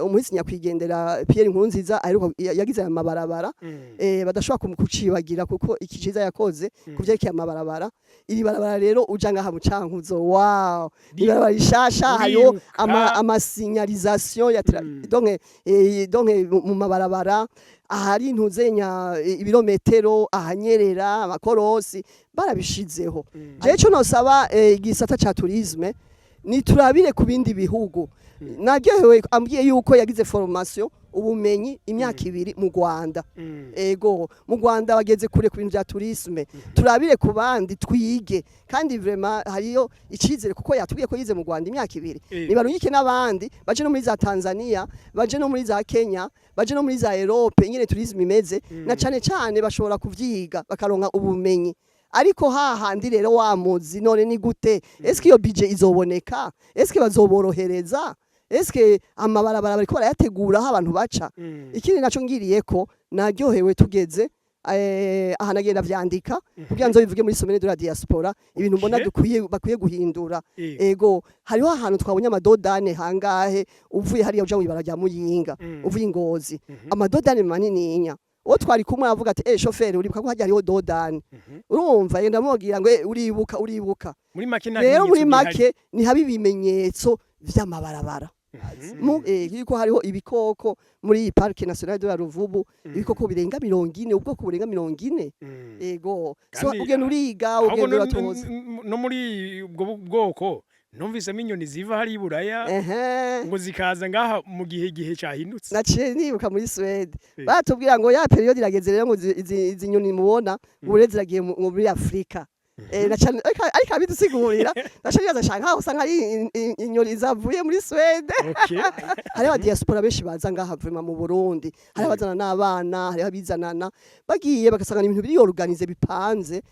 Umuhisi nyakwigendera Pierre Nkurunziza aheruka yagize aya mabarabara, badashobora kucibagira kuko iki ciza yakoze ku vyerekeye amabarabara. Iri barabara rero uja ngaha mu Cankuzo, wow, ibarabara rishasha, hariho Uriruka. ama signalisation ya donc mu mabarabara ahari ntuzenya ibirometero, ahanyerera, amakorosi barabishizeho. Jewe ico nosaba igisata ca tourisme ni turabire ku bindi bihugu. Naryohewe ambwiye yuko yagize formation, ubumenyi, imyaka 2 mu Rwanda. Ego, mu Rwanda bageze kure ku bintu vya tourisme. Turabire ku bandi twige, kandi vraiment hariyo icizere kuko yatubwiye ko yize mu Rwanda imyaka 2. Nibarungike n'abandi baje no muri za Tanzania, baje no muri za Kenya, baje no muri za Europe ingene tourisme imeze, na cane cane bashobora kuvyiga bakaronka ubumenyi. Ariko hahandi rero wamuzi none ni gute? Eske iyo budget izoboneka? Eske bazoborohereza? Eske amabarabara bariko barayategura aho abantu baca? Ikindi naco ngiriyeko, naryohewe tugeze aha, nagenda vyandika kugira nzo bivuge muri semaine de la diaspora, ibintu mbona dukwiye bakwiye guhindura. Ego, hariho ahantu twabonye ama dos d'âne hangahe uvuye hariya uja mw'ibara rya Muyinga, uvuye i Ngozi, ama dos d'âne manininya. Uwo twari kumwe avuga ati: "Eh, shoferi, uribuka ko harya hariho dos d'âne?" Urumva yenda mubwira ngo: "Eh, uribuka, uribuka?" Muri make nta Rero muri bimenyetso bihari. make ntihabe ibimenyetso vy'amabarabara mu yuko hariho ibikoko muri iyi Parc National de la Ruvubu, ibikoko birenga 40, ubwoko burenga 40. Ego, so Kandi, ugenda uriga, ahubwo ugenda uratoza. No muri ubwo bwoko numvisemo inyoni ziva hari i Buraya ngo zikaza ngaha mu gihe cyahindutse. Naciye nibuka muri Suède batubwira ngo ya période irageze rero, ngo izi nyoni mubona ngo rero ziragiye muri Afrika. Na cane ariko abidusigurira naciye nibaza cane nkaho usanga ari inyoni zavuye muri Suède. Hariho aba diaspora benshi baza ngaha vraiment mu Burundi, hariho abazana n'abana, hariho abizanana bagiye bagasanga ibintu biri organisé, bipanze.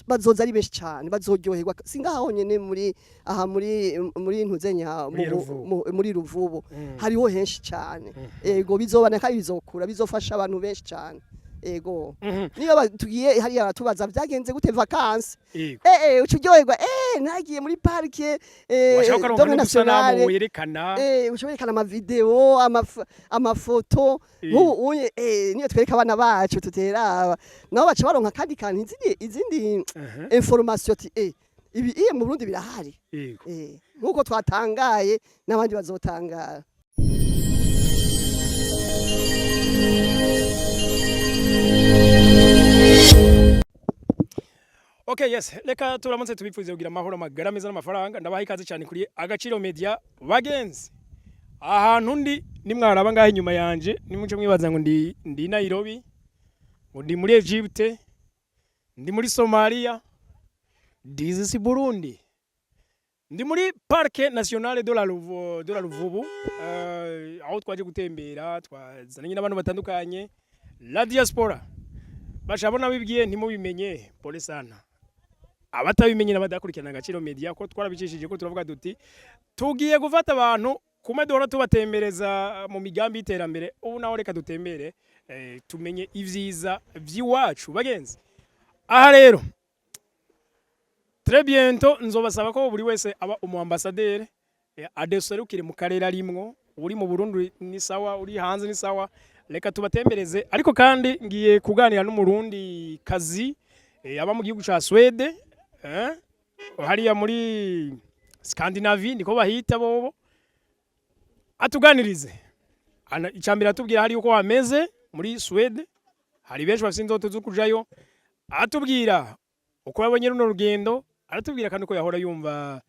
Bazoza ari benshi cane, bazoryoherwa. Si ngaha honyene, muri aha muri ntuzenya Muri Ruvubu. muri Ruvubu hariho henshi cane. Ego, bizobana kandi bizokura, bizofasha abantu benshi cane. Ego, niyo tugiye hariya baratubaza byagenze gute vacances. Uca uryoherwa: "Nagiye muri parc Washaka ukaronka Dome n'udusanamu Nationale." werekana. Uca werekana ama vidéo, amafoto. Nk'ubu unye niyo twereka abana bacu tuteraba, nabo baca baronka kandi kantu izindi information ati: "Ibi iye mu Burundi birahari." Nkuko twatangaye n'abandi bazotangara. Okay, yes, reka turamutse tubipfuze kugira amahoro, amagara meza n'amafaranga. Ndabaha ikaze cyane kuri Agaciro Media, bagenzi. Ahantu ndi nimwaraba ngaho inyuma yanje, nimuce mwibaza ngo ndi Nairobi, ngo ndi muri Egypte, ndi muri Somalia. This is Burundi. Ndi muri Parc National de la Ruvubu, aho twaje gutembera, twazananye n'abantu batandukanye, la diaspora. Bashabona bibwiye ntimubimenye, pole sana abatabimenye n'abadakurikirana Agaciro Media, ko twarabicishije ko turavuga duti tugiye gufata abantu kumwe duhora tubatembereza mu migambi y'iterambere. Ubu naho reka dutembere, tumenye ivyiza vy'iwacu, bagenzi. Aha rero très bientôt nzobasaba ko buri wese aba umu ambassadeur, adeserukire mu karere arimwo. Uri mu Burundi ni sawa, uri hanze ni sawa, reka tubatembereze. Ariko kandi ngiye kuganira n'Umurundi kazi aba mu gihugu ca Suède, hariya muri Scandinavie niko bahita bobo. Atuganirize. Icambere atubwira hari uko hameze muri Suède, hari benshi bafite indoto zo kujayo. Atubwira uko yabonye runo rugendo, aratubwira kandi uko yahora yumva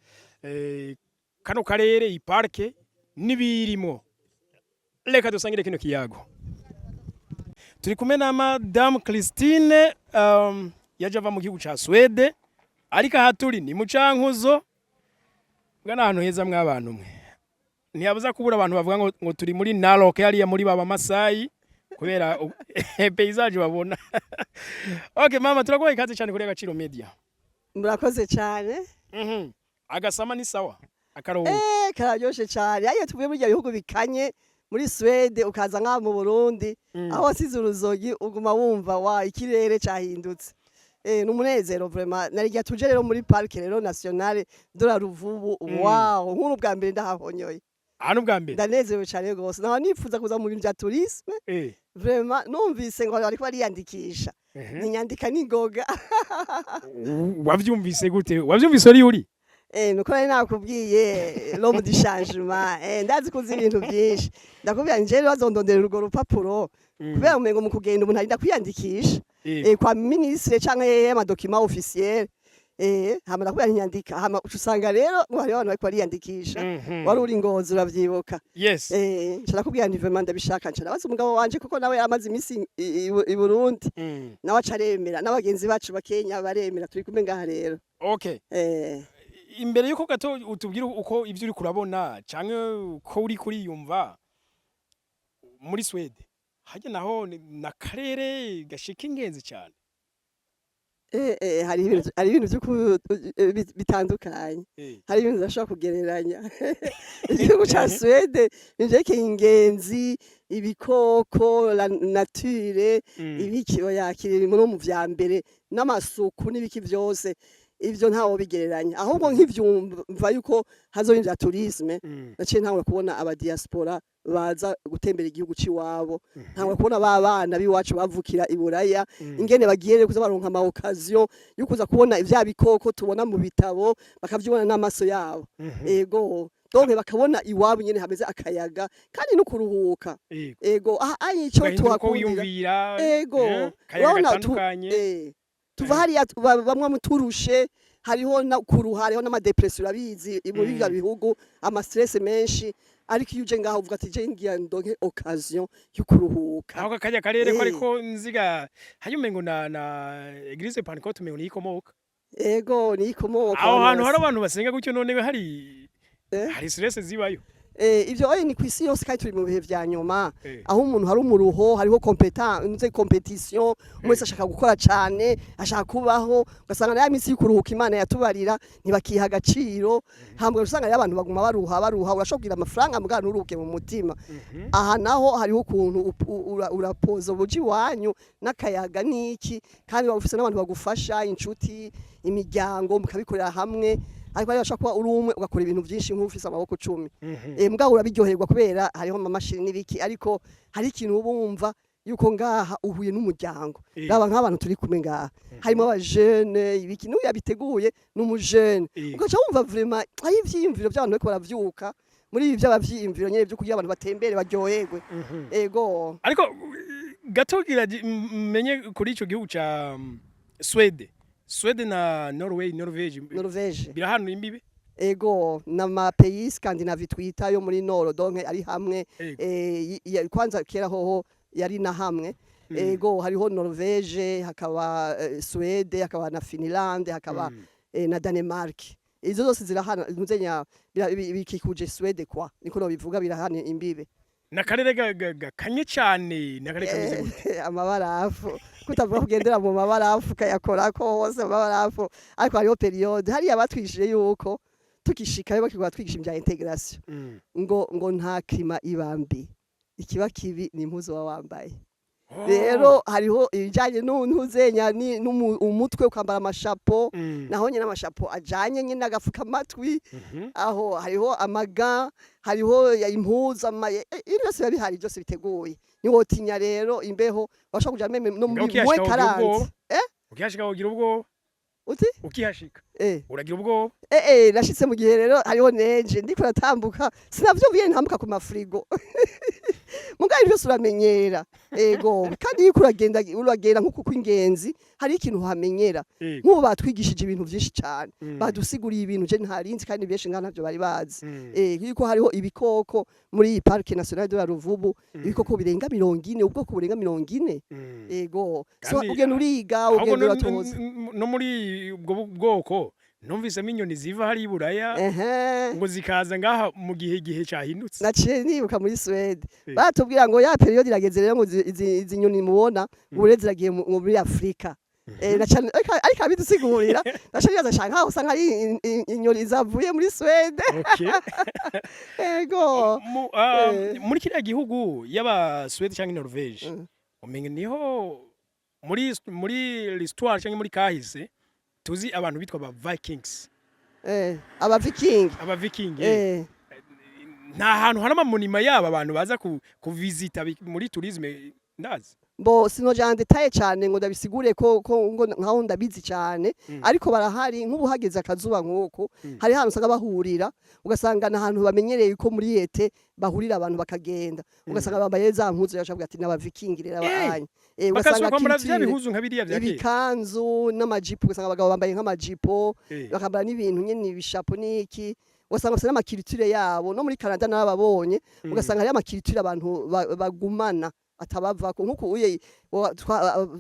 kano karere, i parc n'ibirimo. Reka dusangire kino kiyago. Turi kumwe na Madame Christine, yaje ava mu gihugu ca Suède, ariko aha turi ni mu Cankuzo. Bwa ni ahantu heza mw'abantu mwe. Ntiyabuza kubura abantu bavuga ngo turi muri Narok, hariya muri baba Masayi, kubera paysage babona. Okay mama, turaguha ikaze cyane kuri Agaciro Media. Murakoze cyane. Agasama ni sawa, akaruhuko. Kararyoshe cyane. Ayo tuvuye muri ibyo bihugu bikanye, muri Suède, ukaza nk'aha mu Burundi, aho wasize uruzogi, uguma wumva wa ikirere cyahindutse. Ni umunezero vraiment. Narirya tuje rero muri Parc rero Nationale de la Ruvubu. Wow, nk'uru bwa mbere ndahahonyoye. Hano bwa mbere. Ndanezerewe cyane rwose, naho nifuza kuza mu bintu bya tourisme. Vraiment numvise ngo bariko bariyandikisha, ninyandika n'ingoga. Wavyumvise gute? Wavyumvise uri? Nuko nari nakubwiye l'homme du changement. Ndazi kuzi ibintu byinshi. Ndakubwira nje rero bazondondera urwo rupapuro, kubera umengo mu kugenda umuntu arinda kwiyandikisha kwa ministre canke ama documents officiels. Hama ndakubwira ntinyandika, hama uca usanga rero ngo hariho abantu bariko bariyandikisha. Wari uri Ngozi, uravyibuka? Yes. Nca ndakubwira nti vraiment ndabishaka. Nca ndabaza umugabo wanje, kuko nawe yaramaze imisi i Burundi. Nawe aca aremera, n'abagenzi bacu bakenya baremera, turi kumwe ngaha rero. Imbere yuko gato utubwira uko ivyo uri kurabona canke uko uri kuriyumva muri Swede, harya naho na karere gashika ingenzi cyane. Hari ibintu bitandukanye. Hari ibintu udashobora kugereranya. Igihugu ca Suède ivyerekeye ingenzi, ibikoko, la nature, ibiki, oya, kiri no mu vya mbere, n'amasuku n'ibiki vyose, ivyo ntawo bigereranya. Ahubwo nkivyumva yuko hazoba ivya tourisme, naciye ntangura kubona aba diaspora baza gutembera igihugu c'iwabo, ntangura kubona ba bana b'iwacu bavukira i Buraya, ingene bagiye rero kuza baronka ama occasion yo kuza kubona ivya bikoko tubona mu bitabo, bakavyibona n'amaso yabo. Ego, donc bakabona iwabo nyene hameze akayaga kandi no kuruhuka. Ego, aha ayi ico Ugahindura uko tuhakundira. wiyumvira. Ego. Akayaga Urabona gatandukanye. Tuva hariya bamwe muturushe, hariho na kuruha, hariho n'ama dépressions, urabizi muri bya bihugu, ama stress menshi. Ariko iyo uje ngaho uvuga ati je ngira ndonke occasion yo kuruhuka. Aho kajya karere ko ariko nziga hanyuma umengo na Église Pentecôte, umengo niyo ikomoka. Ego, nikomoka. Aho hantu hari abantu basenga gutyo, none hari hari stress zibayo? Ivyo oye ni kwisi yose, kandi turi mu bihe vya nyuma, aho umuntu hari umuruho, hariho compétence, compétition, umwe wese ashaka gukora cane, ashaka kubaho, ugasanga na ya minsi y'ukuruhuka Imana yatubarira ntibakiha agaciro. Hambwe usanga rero abantu baguma baruha baruha. Urashobora kugira amafaranga mugabo nturuhuke mu mutima. Aha naho hariho ukuntu urapoza ubuji iwanyu n'akayaga n'iki, kandi waba ufise n'abantu bagufasha, inshuti, imiryango, mukabikorera hamwe. Ariko hariya bashobora kuba uri umwe ugakora ibintu vyinshi nk'ufise amaboko 10. Mugabo urabiryoherwa kubera hariho amamashini n'ibiki, ariko hari ikintu uba wumva yuko ngaha uhuye n'umuryango. Raba nk'abantu turi kumwe ngaha, harimo abajene, ibiki, n'uyu yabiteguye n'umujene. Ugaca wumva vraiment ari ivyiyumviro by'abantu bariko baravyuka muri ibi by'abavyiyumviro nyene vyo kugira abantu batembere baryoherwe. Ego. Ariko gato menye kuri ico gihugu ca Swede, Swede na Norway, Norvege, Norvege. Birahanura imbibe? Ego, n'ama pays Scandinavie twita yo muri nord, donc ari hamwe. Kwanza kera hoho yari na hamwe. Ego, hariho Norvege, hakaba Suède, hakaba na Finlande, hakaba na Danemark. Izo zose zirahana ntuzenya bikikuje Suède kwa niko no bivuga, birahana imbibe. N'akarere gakanye cane, n'akarere kameze gute? Amabarafu, kutavuga kugendera mu mabarafu kayakorako hose amabarafu. Ariko hariho période hariya batwishije yuko tukishikayo bakigwa twigisha ibya intégration, ngo nta climat ibambi, ikiba kibi ni impuzu waba wambaye. Rero hariho ibijanye n'untuzenya umutwe, ukambara amashapo. Naho nyine amashapo ajanye nyine agafukamatwi. Aho hariho amaga, hariho impuzu, ibintu byose biba bihari, byose biteguye, ntiwotinya rero imbeho, washobora kuja même no muri Mugabo ukihashika mwe wogira 40. ubwoba. Ukihashika wogira ubwoba. Uti? Ukihashika uragira ubwoba. Nashitse mu gihe rero hariho neje, ndiko natambuka sinavyumviye, ntambuka ku mafrigo. Mugabo ibyo byose uramenyera. Ego, kandi iyo uriko uragenda, uragenda nk'uko kw'ingenzi, hari ikintu uhamenyera. Nk'ubu batwigishije ibintu vyinshi cane. Badusiguriye ibintu je ntarinzi, kandi benshi ngaha ntavyo bari bazi. Yuko hariho ibikoko muri iyi Parc National de la Ruvubu, ibikoko birenga 40, ubwoko burenga 40. Ego, so Kandi, ugenda uriga, ahubwo ugenda uratoza. No muri ubwo bwoko numvisemo inyoni ziva hari i Buraya ngo zikaza ngaha mu gihe cyahindutse. Naciye nibuka muri Suède batubwira ngo ya période irageze rero, ngo izi nyoni mubona ngo rero ziragiye muri Afrika. Ariko abidusigurira naca nibaza cane nkaho usanga ari inyoni zavuye muri Suède. Ego. Muri kiriya gihugu yaba Suède cyangwa Norvège, umenga niho muri l'histoire cyangwa muri kahise tuzi abantu bitwa ba Vikings. Aba Viking. Aba Viking. Nta hantu hari ama monuments yaba abantu baza kuvisita muri tourisme, ndazi. Bo, sinoja en détail cyane ngo ndabisigure ko ngo nkaho ndabizi cyane, ariko barahari. Nk'ubu hageze akazuba nk'uko, hari ahantu usanga bahurira, ugasanga n'ahantu bamenyereye ko muri été bahurira abantu bakagenda, ugasanga bambaye za mpuzu, yacavuga ati n'aba Vikings rero abanye. Bakazwa ugasanga kwambara vya culture, bihuzu nka biriya vya kera. Ibikanzu n'amajipo, ugasanga abagabo bambaye nk'amajipo, bakambara n'ibintu nyene, ibishapo n'iki, ugasanga bafite n'ama culture yabo. No muri Canada narababonye, ugasanga hariyo ama culture abantu bagumana atabavako. Nk'uko uye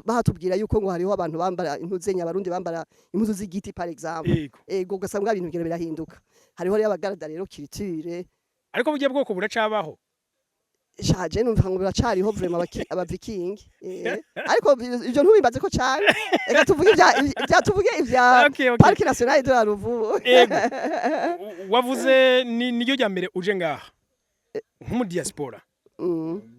bahatubwira yuko ngo hariho abantu bambara impuzenya, Abarundi bambara impuzu z'igiti, par exemple. Ego, ugasanga ibintu bigenda birahinduka. Hariho rero abagarada rero culture. Ariko burya bwoko buracabaho. Shaje numva ngo biracariho vraiment, aba Vikings. Ariko ivyo ntubimbaze ko cane, reka tuvuge ivya tuvuge ivya Parc National de la Ruvubu. Ego. Wavuze ni niryo rya mbere uje ngaha nk'umu diaspora,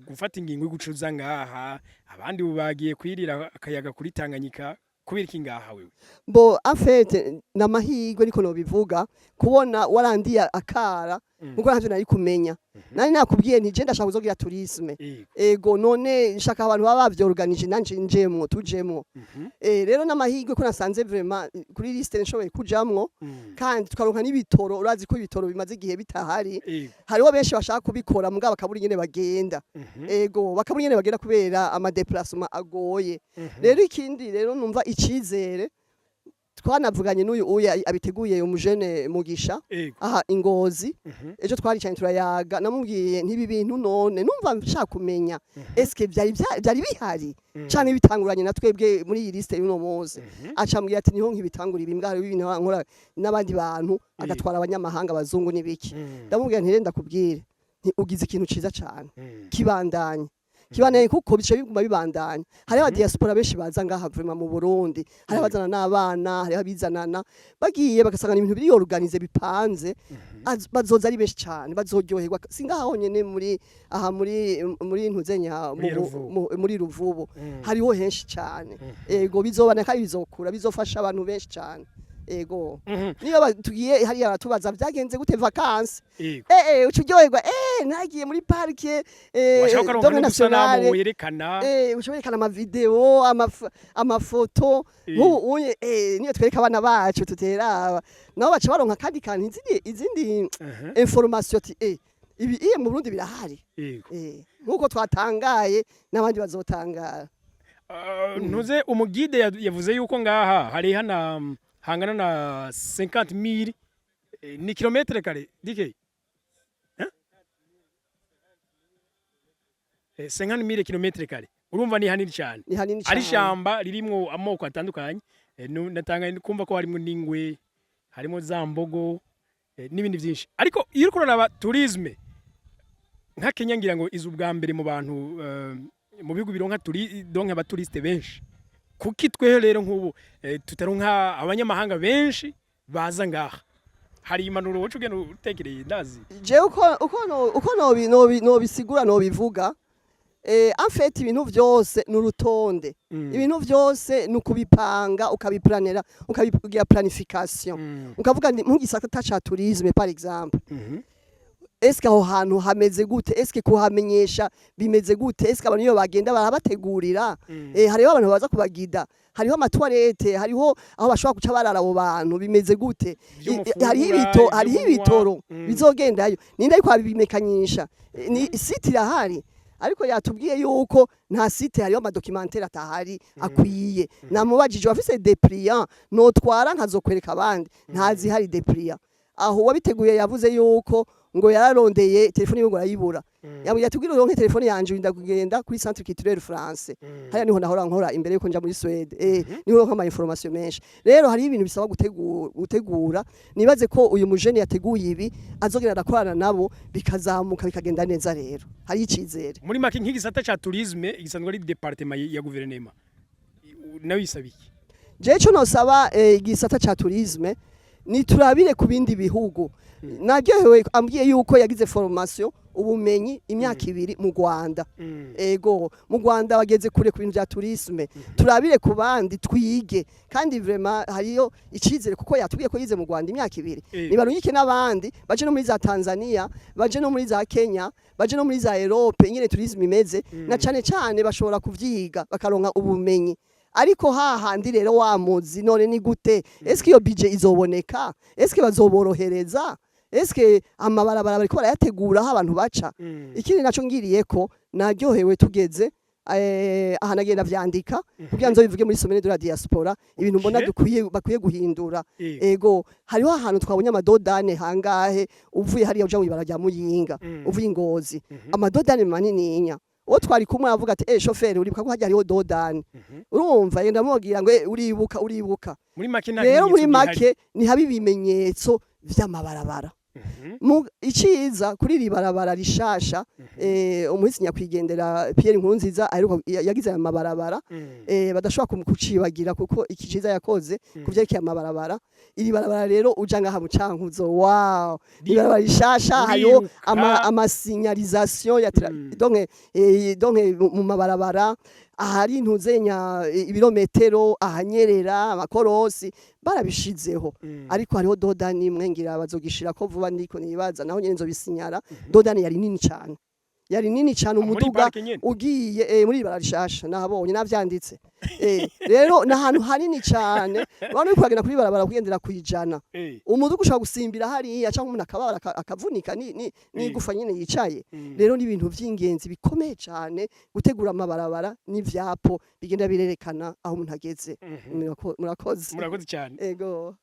gufata ingingo yo gucuza ngaha, abandi ubu bagiye kwirira akayaga kuri Tanganyika, kubera iki ngaha wewe? Bo, en fait namahirwe, niko nobivuga, kubona warandiye akara, nkuko ntavyo nari kumenya. Nari nakubwiye nti je ndashaka kuzogira tourisme. Ego, none nshaka abantu baba bavyorganije, nanje njemwo, tujemwo. Rero n'amahirwe ko nasanze vraiment kuri liste nshoboye kujamwo, kandi tukaronka n'ibitoro. Urazi ko ibitoro bimaze igihe bitahari. Hariho benshi bashaka kubikora mugabo bakabura ingene bagenda. Ego, bakabura ingene bagenda kubera ama déplacement agoye. Rero ikindi rero numva icizere, twanavuganye n'uyu uya abiteguye, umujene Mugisha, aha ingozi. Ejo twaricanye turayaga, namubwiye ntibi bintu none numva nshaka kumenya, eske vyari bihari canke bitanguranye na twebwe muri iyi liste y'uno munsi? Acambwira ati niho nkibitangura ibi mbwa, hariho ibintu nkora n'abandi bantu, agatwara abanyamahanga, abazungu n'ibiki. Ndamubwira nti rero ndakubwire nti ugize ikintu ciza cane, kibandanye, kibandanye, kuko bice biguma bibandanya. Hariho aba diaspora benshi baza ngaha vraiment mu Burundi, hariho abazana n'abana, hariho abizanana, bagiye bagasanga ibintu biri organisé, bipanze. Bazoza ari benshi cane, bazoryoherwa. Si ngaha honyene, muri aha muri ntuzenya Muri Ruvubu. Muri Ruvubu hariho henshi cane. Ego, bizobana kandi bizokura, bizofasha abantu benshi cane. Ego. Niyo tugiye hariya baratubaza byagenze gute vacances. Uca uryoherwa, nagiye muri parc washaka ukaronka Dome n'udusanamu Nationale. werekana. Uca werekana ama vidéo, amafoto. Nk'ubu unye niyo twereka abana bacu tuteraba, nabo baca baronka kandi kantu izindi information ati ibi iye mu Burundi birahari. Nkuko twatangaye n'abandi bazotangara. Ntuze umu guide yavuze yuko ngaha hari hana hangana na 50,000 ni kilomètre carré dike. Hein? 50,000 kilomètres carrés, urumva ni hanini cyane. Ni hanini Ari cyane. Ishamba ririmwo amoko atandukanye. Natanga kumva ko harimo n'ingwe, harimo za mbogo, n'ibindi byinshi. Ariko iyo uriko uraraba tourisme nka Kenya, ngira ngo iza ubwa mbere mu bantu, mu bihugu bironka turi donke aba touristes benshi. Kuki tweho rero nk'ubu tutaronka abanyamahanga benshi baza ngaha? Hari impanuro woca ugenda utekereye, ndazi. Jewe uko nobisigura, nobivuga, en fait ibintu vyose ni urutonde. Ibintu vyose ni ukubipanga, ukabiplanera, ukabigira planification, ukavuga nti mu gisata ca tourisme, par exemple, eske aho hantu hameze gute? Eske kuhamenyesha bimeze gute? Eske abantu iyo bagenda barabategurira? Hariho abantu baza kubagida, hariho ama toilettes, hariho aho bashobora guca barara, abo bantu bimeze gute? Ivyo mufungura, Hariho ivyo hariho munywa. ibitoro bizogendayo, ninde ariko abimekanyisha? Ni site irahari, ariko yatubwiye yuko nta site, hariho ama documentaire atahari akwiye. Namubajije wafise dépliant notwara nkazokwereka abandi, ntazihari dépliant. Aho wabiteguye yavuze yuko ngo yararondeye telefone yiwe ngo arayibura. Yambwiye ati ubwira uronke telefone yanje urinda kugenda kuri Centre Culturel Français, hariya niho nahora nkora imbere yuko nja muri Suède, niho ronka ama information menshi. Rero hari ibintu bisaba gutegura. Nibaze ko uyu mujene yateguye ibi azogenda arakorana nabo, bikazamuka, bikagenda neza. Rero hari icizere. Muri make, nk'igisata ca tourisme gisanzwe ari département ya guverinema, nayo isaba iki? Jewe ico nosaba igisata ca tourisme Niturabire ku bindi bihugu. Naryohewe ambwiye yuko yagize formation, ubumenyi, imyaka 2 mu Rwanda. Ego, mu Rwanda bageze kure ku bintu bya tourisme. Turabire ku bandi twige, kandi vraiment hariyo icizere kuko yatubwiye ko yize mu Rwanda imyaka 2. Nibarungike n'abandi baje no muri za Tanzania, baje no muri za Kenya, baje no muri za Europe, ingene tourisme imeze, na cane cane bashobora kuvyiga bakaronka ubumenyi. Ariko hahandi rero wamuzi none ni gute? Eske iyo budget izoboneka? Eske bazoborohereza? Eske amabarabara bariko barayategura aho abantu baca? Ikindi naco ngiriyeko, naryohewe tugeze aha, nagenda vyandika kugira nzo bivuge muri semaine de la diaspora, ibintu mbona dukwiye, bakwiye guhindura. Ego, hariho ahantu twabonye ama dos d'âne hangahe uvuye hariya uja mw'ibara rya Muyinga, uvuye Ingozi, ama dos d'âne manininya. Uwo twari kumwe avuga ati: "Eh, shoferi, uribuka ko harya hariho dos d'âne?" Urumva yenda mubwira ngo: "Eh, uribuka, uribuka?" Muri make nta Rero muri bimenyetso bihari. make ntihabe ibimenyetso vy'amabarabara. Iciza kuri iri barabara rishasha, umuhisi nyakwigendera Pierre Nkurunziza aheruka yagize aya mabarabara, badashobora kucibagira kuko iki ciza yakoze ku vyerekeye amabarabara. Iri barabara rero uja ngaha mu Cankuzo, wow, ibarabara rishasha hariho Uriruka. ama signalisation ya donc mu mabarabara ahari ntuzenya ibirometero, ahanyerera, amakorosi barabishizeho. Ariko hariho dos d'âne imwe ngira bazogishira ko vuba, ndiko nibaza naho nyene nzobisinyara. Dos d'âne yari nini cane, yari nini cane. Muri Umuduga parike nyene? ugiye muri ibara rishasha nahabonye, navyanditse. Rero nahantu hanini cane, urabona uriko uragenda kuri barabara kugendera kwijana, umuduga ushobora gusimbira hariya canke umuntu akababara akavunika n'igufa nyene yicaye. Rero ni ibintu vy'ingenzi bikomeye cane gutegura amabarabara n'ivyapo bigenda birerekana aho umuntu ageze. Murakoze. Murakoze cyane. Ego.